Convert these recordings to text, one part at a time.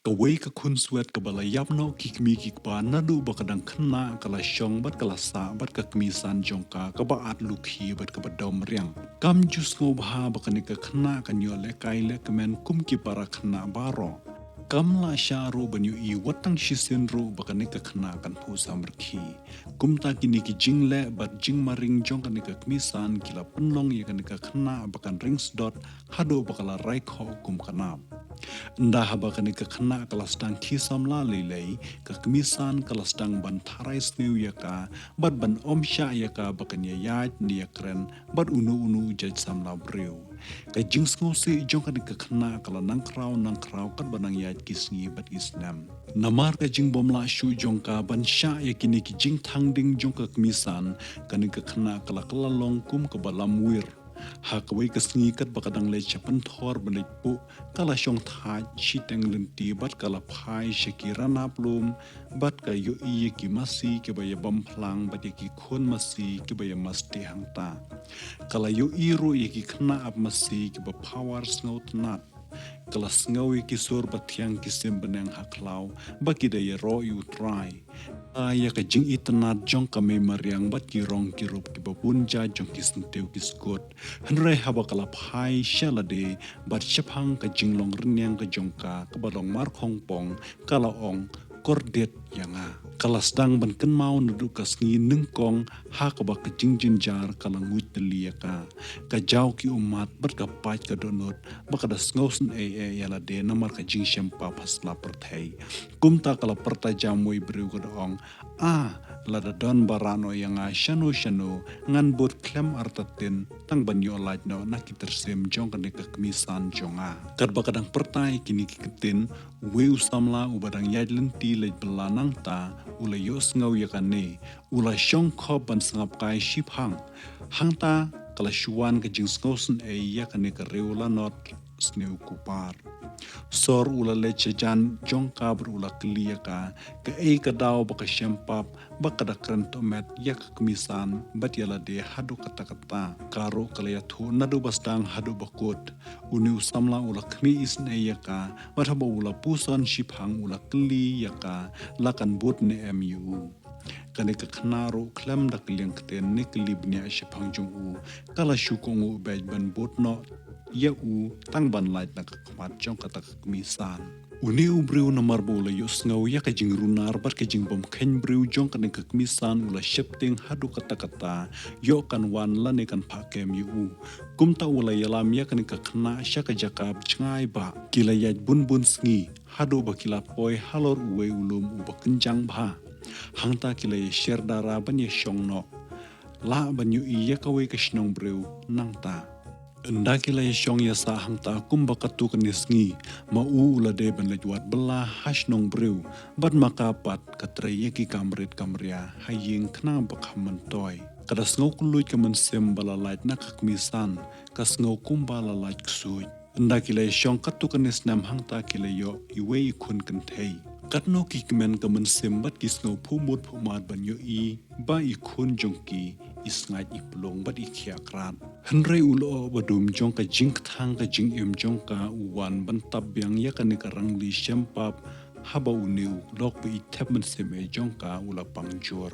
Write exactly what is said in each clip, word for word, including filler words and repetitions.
Kawei ka khunswet kaba la ïap noh ki kmie ki kpa naduh ba ka dang khynnah ka la shong bad ka la sah bad ka kmie san jong ka kaba at lukhi bad kaba dom riang. Kam ju sngewbha ba kane ka khynnah kan ïoh lehkai lehkmen kum ki para khynnah baroh. Kam lah shah ruh ban ïohi wat tang shisien ruh ba kane ka khynnah kan phuh samrkhie. Kumta kine ki jingleh bad jingmaring jong kane ka kmie san ki la pynlong ïa kane ka khynnah ba kan ring sdot haduh ba ka la rai khoh kum ka nap. Ynda haba kane ka khynnah ka la sdang khie samla lei lei, ka kmie san ka la sdang ban tharai sniew ïa ka bad ban ym shah ïa ka ba kan ïaid ne ïakren bad uno uno u jait samla briew. Ka jingsngewsih jong kane ka khynnah ka la nang khraw nang khraw katba nang ïaid ki sngi bad ki snem. Namar ka jingbymlah shuh jong ka ban shah ïa kine ki jingthang ding jong ka kmie san, kane ka khynnah ka la kylla long kum kaba lamwir. Ha kawei ka sngi katba ka dang leit sha pynthor ban leit phuh, ka la shong thait shiteng lynti bad ka la phai sha ki ranap lum bad ka ïohi ïa ki masi kiba ïabam phlang bad ïa ki khun masi kiba ïa mastieh hangta. Ka la ïohi ruh ïa ki khynnah ap masi kiba phawar sngewtynnat. Ka la sngew ïa ki sur ba thiang ki sim bneng ha khlaw ba ki da ïaroh ïa U Trai. Ïa ka jingitynnat jong ka mei mariang bad ki rong ki rup kiba bun jait jong ki syntiew ki skud. Hynrei haba ka la phai sha lade bad shaphang ka jinglong rynïeng ka jong ka kaba long markhongpong, ka la ong, kordit ïa nga. Ka la sdang ban kynmaw naduh ka sngi nyngkong ha kaba ka jingjynjar ka la nguid tylli ïa ka. Ka jaw ki ummat bad ka pait ka dohnud ba ka da sngewsynei eh ïa lade namar ka jingshempap ha sla pyrthei. Kumta ka la pyrta jam wei briew ka da ong, ah, lada don ba rah noh ïa nga shano shano ngan bud khlem artatien tang ban ïoh lait noh na ki tyrsim jong kane ka kmie san jong nga. Katba ka dang pyrta ïa kine ki ktien, uwei u samla uba dang ïaid lynti leit bylla nangta u la ïohsngew ïa kane, u la shong khop ban sngap kai shiphang. Hangta ka la shu wan ka jingsngewsynei ïa kane ka riew lanot sniew kupar. Sor u la leit sha jan jong ka bad u la kylli ïa ka, kaei ka daw ba ka shempap ba ka da kren tohmet ïa ka kmie san bad ïa lade haduh katta katta. Ka ruh ka la ïathuh naduh ba sdang haduh ba kut. Une u samla u la khmih isynei ïa ka bad haba u la puson shiphang u la kylli ïa ka la kan bud ne em ïa u. Kane ka khynnah ruh khlem da kylliang ktien ne kylli bniah shaphang jong u, ka la shu kohnguh beit ban bud noh ïa u tang ban lait na ka khmat jong kata ka kmie san. Une u briew namar ba u la ïohsngew ïa ka jingrunar bad ka jingbymkheiñ briew jong kane ka kmie san u la sheptieng haduh katta katta, ïoh kan wan lane kan phah kem ïa u. Kumta u la ïalam ïa kane ka khynnah sha ka jaka ba jngai ba ki la ïaid bun bun sngi haduh ba ki la poi halor uwei u lum uba kynjang bha. Hangta ki la ïasher dara ban ïashong noh, lah ban ïohi ïa kawei ka shnong briew nangta. Ynda ki la ïashong ïasah hangta kumba katto katne sngi, ma u u la dei ban leit wad bylla ha shnong briew bad ma ka pat ka trei ïa ki kam rit kam ria ha ïing khnang ba kham myntoi. Ka da sngew kylluid ka mynsiem ba la lait na ka kmie san, ka sngew kumba la lait ksuid. Ynda ki la ïashong katto katne snem hangta ki la ïoh iwei i khun kynthei. Katno ki kmen ka mynsiem bad ki sngew phuh mut phuh mar ban ïohi ba i khun jong ki i sngaid i plung bad i khiah krat. Hynrei u lyoh ba dum jong ka jingkthang ka jingim jong ka u wan ban tap biang ïa kane ka rangli shempap haba une u lok ba i thep mynsiem ei jong ka u la pang jur.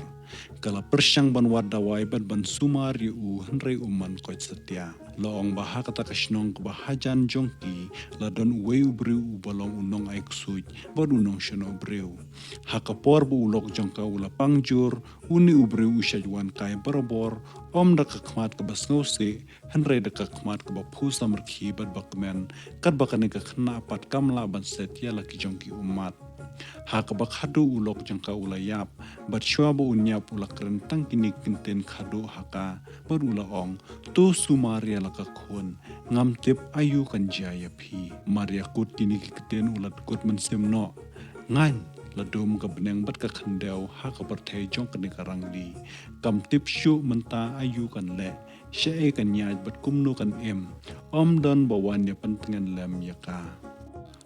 Ka la pyrshang ban wad dawai bad ban sumar ïa u hynrei um man koit satia. La ong ba ha kata ka shnong kaba hajan jong ki la don uwei u briew uba long u nongai ksuid bad u nongshano briew. Ha ka por ba u lok jong ka u la pang jur, une u briew u shait wan kai barabor, ym da ka khmat kaba sngewsih, hynrei da ka khmat kaba phuh samrkhie bad ba kmen, katba kane ka khynnah pat kam lah ban set ïa la ki jong ki ummat. Ha kaba khadduh u lok jong ka u la ïap, bad shuwa ba un ïap u la kren tang kine ki ktien khadduh ha ka, bad u la ong, to sumar ïa la ka khun, ngam tip aïu kan jia ïa phi. Mar ïa kut kine ki ktien u la dkut mynsiem noh. Ngaiñ, la dum ka bneng bad ka khyndew ha ka pyrthei jong kane ka rangli. Kam tip shuh mynta aïu kan leh, shaei kan ïaid bad kumno kan im. Ym don ba wan ïa pyntngen lem ïa ka.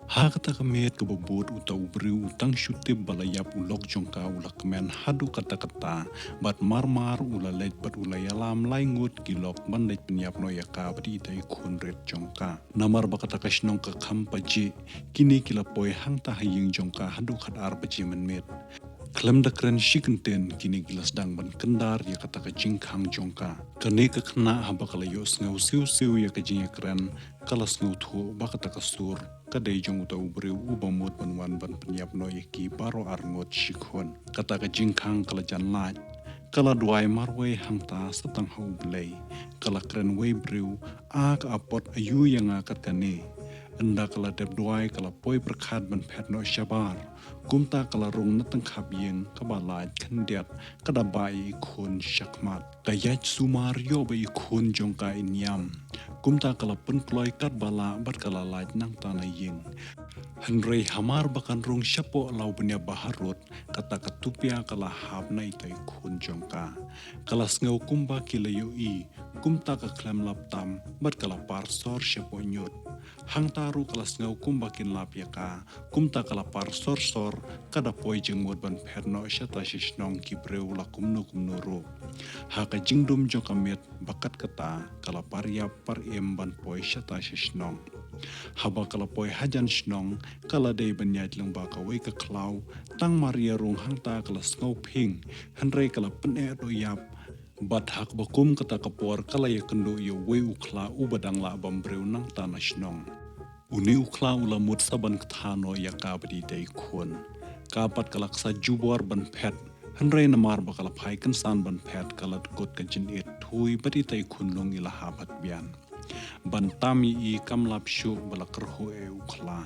Ha kata ka miet kaba bud uta u briew u tang shu tip ba la ïap u lok jong ka u la kmen haduh katta katta, bad mar mar u la leit bad u la ïalam lai ngut ki lok ban leit pynïap noh ïa ka bad ita i khun rit jong ka. Namar ba kata ka shnong ka kham pajih, kine ki la poi hangta ha ïing jong ka haduh khatar baje mynmiet. Khlem da kren shi kyntien kine ki la sdang ban kyndar ïa kata ka jingkhang jong ka. Kane ka khynnah haba ka la ïohsngew siew siew ïa ka jingïakren, ka la sngewthuh ba kata ka sur ka dei jong uta u briew uba mut ban wan ban pynïap noh ïa ki baroh arngut shi khun. Kata ka jingkhang ka la jan lait. Ka la duwai marwei hangta sa tang ha U Blei. Ka la kren wei briew, a ka apot aïu ïa nga kat kane. Ynda ka la dep duwai ka la poi pyrkhat ban phet noh shabar. Kumta ka la rung na tyngkhap ïing kaba lait khyndiat, ka da bah ïa i khun shakhmat. Ka ïaid sumar ïoh ba i khun jong ka i niam. Kumta ka la pynkloi katba lah bad ka la lait nangta na ïing. Hynrei hamar ba kan rung shapoh law bniap baharud, kata ka tupia ka la hap na ita i khun jong ka. Ka la sngew kumba ki la ïohi, kumta ka khlem lap tam, bad ka la par sor shapoh ñiut. Hangta ruh ka la sngew kumba kin lap ïa ka, kumta ka la par sor sor, ka da poi jingmut ban phet noh shata sha shnong ki briew la kumno kumno ruh. Ha ka jingdum jong ka miet, ba kat kata, ka la par ïap par im ban poi shata sha shnong. Haba ka la poi hajan shnong, ka la dei ban ïaid lyngba kawei ka khlaw, tang mar ïa rung hangta ka la sngew ping, hynrei ka la pyneh doh ïap. Bad ha kaba kum kata ka por ka la ïakynduh ïa uwei u khla uba dang lah bam briew nangta na shnong. Une u khla u la mut sa ban kthah noh ïa ka bad ita i khun. Ka pat ka la ksa jubor ban phet. Hynrei namar ba ka la phai kynsan ban phet ka la dkut ka jingit thui bad ita i khunlung i la hap hat bian. Ban tam ïa i kam lap shuh ba la kyrhuh ïa u khla.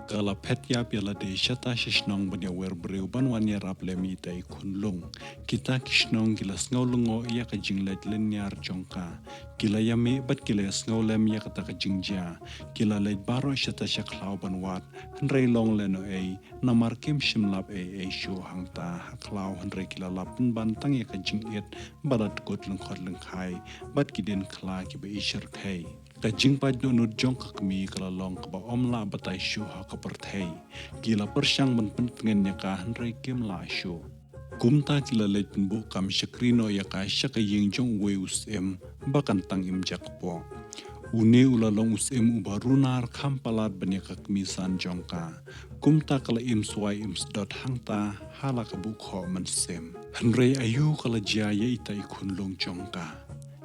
Ka la phet ïap ïa lade shata sha shnong ban ïawer briew ban wan ïarap lem ïa ita i khunlung. Kita ki shnong ki la sngew lyngngoh ïa ka jingleit lynñiar jong ka. Ki la ïamih bad ki la ïasngew lem ïa kata ka jingjia. Ki la leit baroh shata sha khlaw ban wad. Hynrei long lehnohei, namar kim shym lap ei ei shuh hangta ha khlaw hynrei ki la lap pynban tang ïa ka jingit ba la dkut lyngkhot lyngkhai bad ki dien khla kiba i shyrkhei. Ka jingpait dohnud jong ka kmie ka la long kaba ym lah batai shuh ha ka pyrthei. Ki la pyrshang ban pyntngen ïa ka hynrei kim lah shuh. Kumta ki la leit pynbuh kam shakri noh ïa ka sha ka ïing jong uwei u syiem ba kan tang im jakpoh. Une u la long u syiem uba runar kham palat ban ïa ka kmie san jong ka. Kumta ka la im swai im sdot hangta ha la ka buh khoh mynsiem. Hynrei aïu ka la jia ïa ita i khunlung jong ka.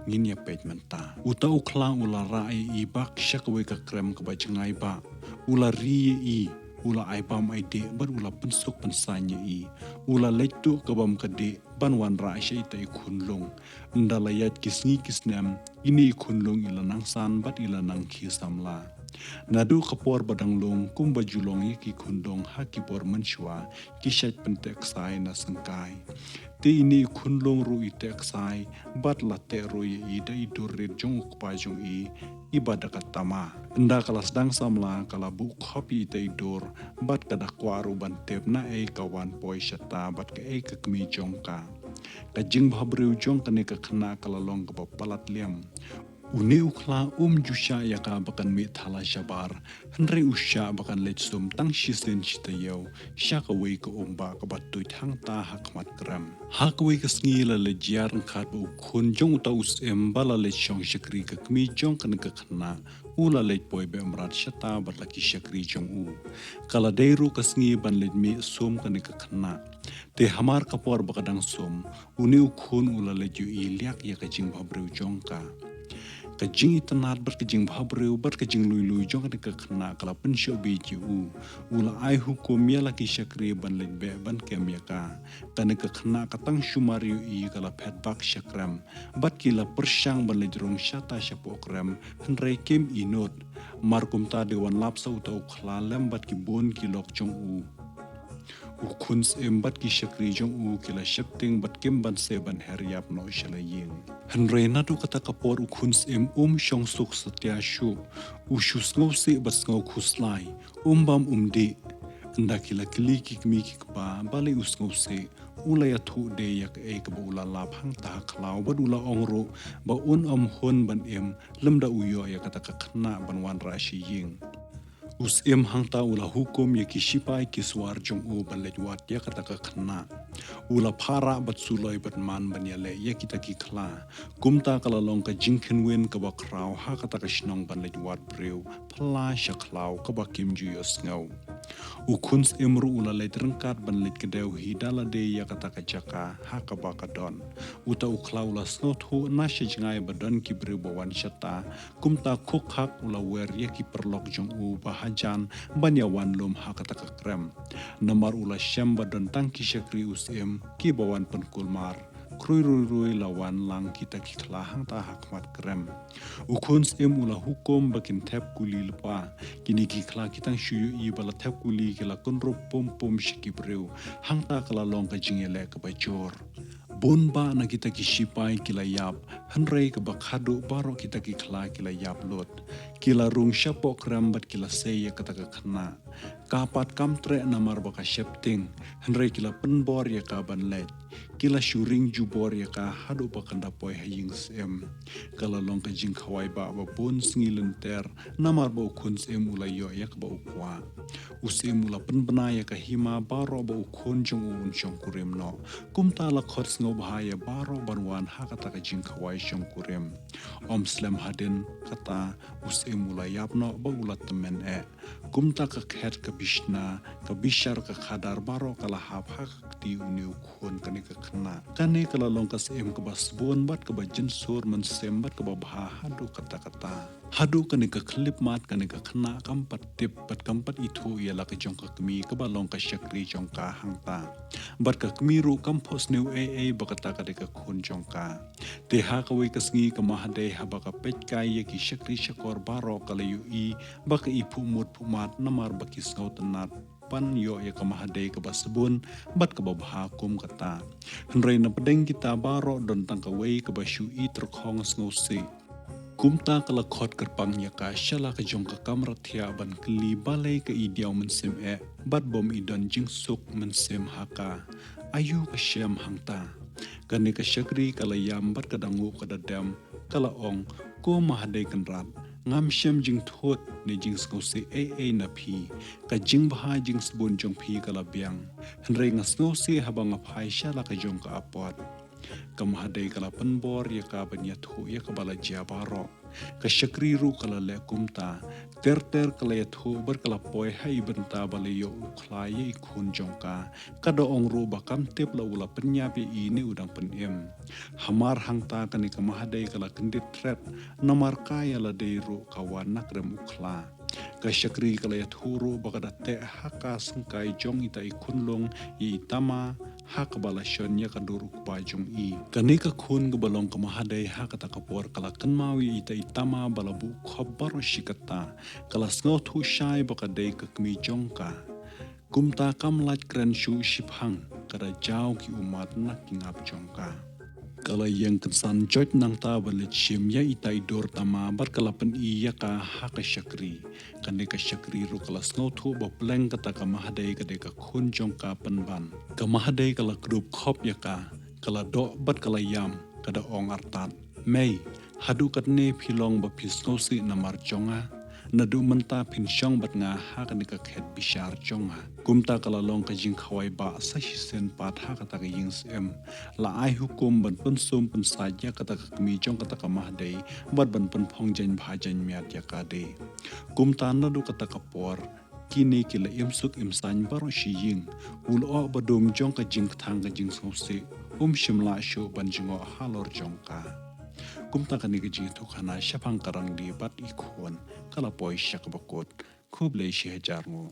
Ngin ïa peit mynta. Uta u khla u la rah ïa i bak sha kawei ka krem kaba jngai bha. U la ri ïa i, u la ai bam ai dih bad u la pynsuk pynsaiñ ïa i. U la leit tuh ka bam ka dih ban wanrah sha ita i khunlung. Ynda la ïaid ki sngi ki snem, ine i khunlung i la nang san bad i la nang khie samla. Naduh ka por ba dang lung kumba ju long ïa ki khunlung ha ki por mynshuwa, ki shait pynteh ksai na syngkai. Te ine i khunlung ruh i teh ksai bad la teh ruh ïa i da i dur rit jong u kpa jong i, iba da ka tama. Ynda ka la sdang samla ka la buh khop ïa ita i dur bad ka da kwah ruh ban tip naei ka wan poi shata bad kaei ka kmie jong ka. Ka jingbhabriew jong kane ka khynnah ka la long kaba palat liam. Une u khla um ju shah ïa ka ba kan mih thala shabar, hynrei u shah ba kan leit sum tang shisien shi taïew sha kawei ka um ba kaba tuid hangta ha khmat krem. Ha kawei ka sngi la leit jia ryngkat bad u khun jong uta u syiem ba la leit shong shakri ka kmie jong kane ka khynnah, u la leit poi beh mrad shata bad la ki shakri jong u. Ka la dei ruh ka sngi ban leit mih sum kane ka khynnah. Te hamar ka por ba ka dang sum, une u khun u la leit ïohi liak ïa ka jingbhabriew jong ka. Ka jingitynnad bad ka jingbhabriew bad ka jinglui lui jong kane ka khynnah ka la pynshoh bieit ïa u. U la ai hukum ïa la ki shakri ban leit beh ban kem ïa ka. Kane ka khynnah ka tang shu mar ïohi ka la phet bak sha krem. Bad ki la pyrshang ban leit rung shata shapoh krem, hynrei kim i nud. Mar kumta dei wanlap sa uta u khla lem bad ki bun ki lok jong u. U khun syiem bad ki shakri jong u ki la sheptieng bad kim banse ban her ïap noh sha la ïing. Hynrei naduh kata ka por u khun syiem um shong suk satia shuh. U shu sngewsih bad sngew khuslai. Um bam um dih. Ynda ki la kylli ki kmie ki kpa balei u sngewsih, u la ïathuh de ïa kaei kaba u la lap hangta ha khlaw bad u la ong ruh ba un ym hun ban im lymda u ïoh ïa kata ka khynnah ban wanrah sha ïing. U Syiem hangta u la hukum ïa ki shipai ki swar jong u ban leit wad ïa kata ka khynnah. U la phah rah bad suloi bad man ban ïaleh ïa kita ki khla. Kumta ka la long ka jingkhynwin kaba khraw ha kata ka shnong ban leit wad briew phylla sha khlaw kaba kim ju ïohsngew. U khun Syiem ruh u la leit ryngkat ban leit kdew hi da lade ïa kata ka jaka ha kaba ka don. Uta u khla u la sngewthuh na sha jngai ba don ki briew ba wan shata. Kumta khuk khak u la wer ïa ki paralok jong u ba hajan ban ïa wan lum ha kata ka krem. Namar u la shem ba don tang ki shakri u Syiem kiba wan pynkulmar. Khrui rui rui la wan lang kita ki khla hangta ha khmat krem. U khun Syiem u la hukum ba kin thep kuli lypa. Kine ki khla ki tang shu ïohi ba la thep kuli ki la kynrup pum pum sha ki briew. Hangta ka la long ka jingïaleh kaba jur. Bun bah na kita ki shipai ki la ïap, hynrei kaba khadduh baroh kita ki khla ki la ïap lut. Ki la rung shapoh krem bad ki la sei ïa kata ka khynnah. Ka pat kam treh namar ba ka sheptieng, hynrei ki la pynbor ïa ka ban leit. Ki la shu ring jubor ïa ka haduh ba kan da poi ha ïing Syiem. Ka la long ka jingkhawai bah ba bun sngi lynter, namar ba u khun Syiem u la ïoh ïa kaba u kwah. U Syiem u la pynbna ïa ka hima baroh ba u khun jong u un shongkurim noh. Kumta la khot sngewbha ïa baroh ban wan ha kata ka jingkhawai shongkurim. Ym slem hadien kata, u Syiem u la ïap noh ba u la tymmen eh. Kumta ka khet ka bishna, ka bishar ka khadar baroh ka la hap ha ka kti une u khun kane ka khynnah. Kane ka la long ka Syiem kaba sbun bad kaba jynsur mynsiem bad kaba bha haduh katta katta. Haduh kane ka khyllipmat kane ka khynnah kam pat tip bad kam pat ithuh ïa la ka jong ka kmie kaba long ka shakri jong ka hangta. Bad ka kmie ruh kam phohsniew ei ei ba kata ka dei ka khun jong ka. Te ha kawei ka sngi ka Mahadei haba ka peit kai ïa ki shakri shakor baroh ka la ïohi ba ka i phuh mut phuh mat namar ba ki sngewtynnat ban ïoh ïa ka Mahadei kaba sbun bad kaba bha kum kata. Hynrei na pdeng kita baroh don tang kawei kaba shu i tyrkhong sngewsih. Kumta ka la khot kyrpang ïa ka sha la ka jong ka kamra thiah ban kylli balei ka i diaw mynsiem eh bad bym i don jingsuk mynsiem ha ka. Aïu ka shem hangta. Kane ka shakri ka la ïam bad ka da nguh ka da dem, ka la ong, ko Mahadei Kynrad, ngam shem jingthut ne jingsngewsih ei ei na phi. Ka jingbha jingsbun jong phi ka la biang. Hynrei nga sngewsih haba nga phai sha la ka jong ka apot. Ka Mahadei ka la pynbor ïa ka ban ïathuh ïa kaba la jia baroh. Ka shakri ruh ka la leh kumta. Ter ter ka la ïathuh bad ka la poi ha i bynta ba la ïoh u khlai ïa i khun jong ka. Ka da ong ruh ba kam tip la u la pynïap ïa i ne u dang pynim. Hamar hangta kane ka Mahadei ka la kyndit thret namar ka ïa la dei ruh ka wan na krem u khla. Ka shakri ka la ïathuh ruh ba ka da teh ha ka syngkai jong ita i khunlung ïa i tama ha kaba la shon ïa ka dur u kpa jong i. Kane ka khun kaba long ka Mahadei ha kata ka por ka la kynmaw ïa ita i tama ba la buh khop baroh shi katta. Ka la sngewthuh shai ba ka dei ka kmie jong ka. Kumta kam lait kren shuh shiphang ka da jaw ki ummat na ki ngap jong ka. Ka la ïeng kynsan joit nangta ban leit shim ïa ita i dur tama bad ka la pyni ïa ka ha ka shakri. Kane ka shakri ruh ka la sngewthuh ba pleng kata ka Mahadei ka dei ka khun jong ka pynban. Ka Mahadei ka la kdup khop ïa ka, ka la doh bad ka la ïam, ka da ong artat. Mei, haduh katne phi long ba phi sngewsih namar jong nga, naduh mynta phin shong bad nga ha kane ka khet bishar jong nga. Kumta ka la long ka jingkhawai bah sa shisien pat ha kata ka ïing Syiem. La ai hukum ban pynsum pynsait ïa kata ka kmie jong kata ka Mahadei bad ban pynphong jaiñ bha jaiñ miat ïa ka de. Kumta naduh kata ka por kine ki la im suk im saiñ baroh shi ïing. U lyoh ba dum jong ka jingkthang ka jingsngewsih um shym lah shuh ban jngoh halor jong ka. Kumta kane ka jingïathuhkhana shaphang ka Rangli bad i khun ka la poi sha kaba kut. Khublei shihajar nguh.